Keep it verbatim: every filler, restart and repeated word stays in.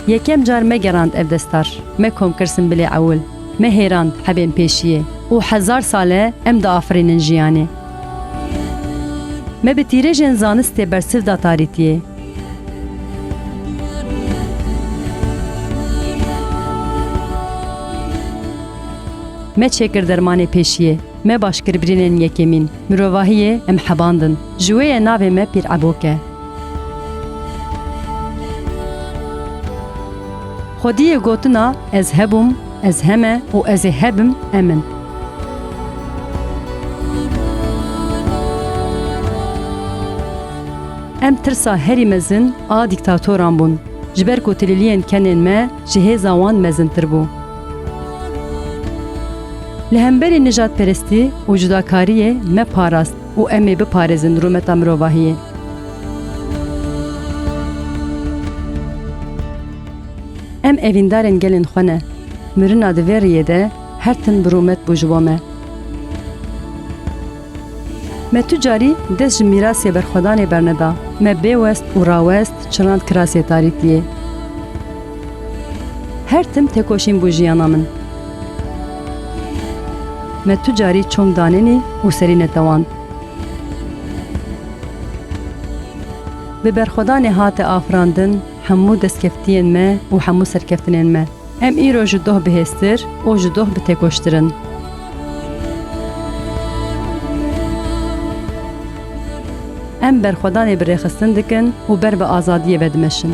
Yekem car me gerand ev destar, me kom kir simbilê ewil, me hêrand hebên pêşiyê û hezar sal e em diafirînin jiyanê. Me bi tîrêjên zanistê bersiv da tarîtiyê. Me çêkir dermanê pêşiyê, me baş kir birînên yekemîn. Mirovahiyê em hebandin. Ji wê ye navê me Pîr Ebok e. Xwediyê gotina, "Ez hebûm, ez heme û ez ê hebim," em in. Em tirsa herî mezin a dîktatoran bûn, ji ber ku tilîliyên kenên me ji hêza wan mezintir bû. Li hemberî nijadperestî û cudakariyê me parast û em ê biparêzin rûmeta mirovahiyê. Em evîndarên gelên xwe ne. Mirina di vê riyê de her tim bi rûmet bû ji bo me. Me tu carî dest ji mîrasê berxwedanê berneda. Me bêwest û rawest çiland kirasê tarîtiyê. Her tim têkoşîn bû jiyana min. Me tu carî çong danenî û serî netewand. Bi berxwedanê hate afirandin hemû destkeftiyên me û hemû serkeftinên me. Em îro ji doh bihêztir û ji doh bi têkoştir in. Em berxwedanê bi rêxistin dikin û ber bi azadiyê ve dimeşin.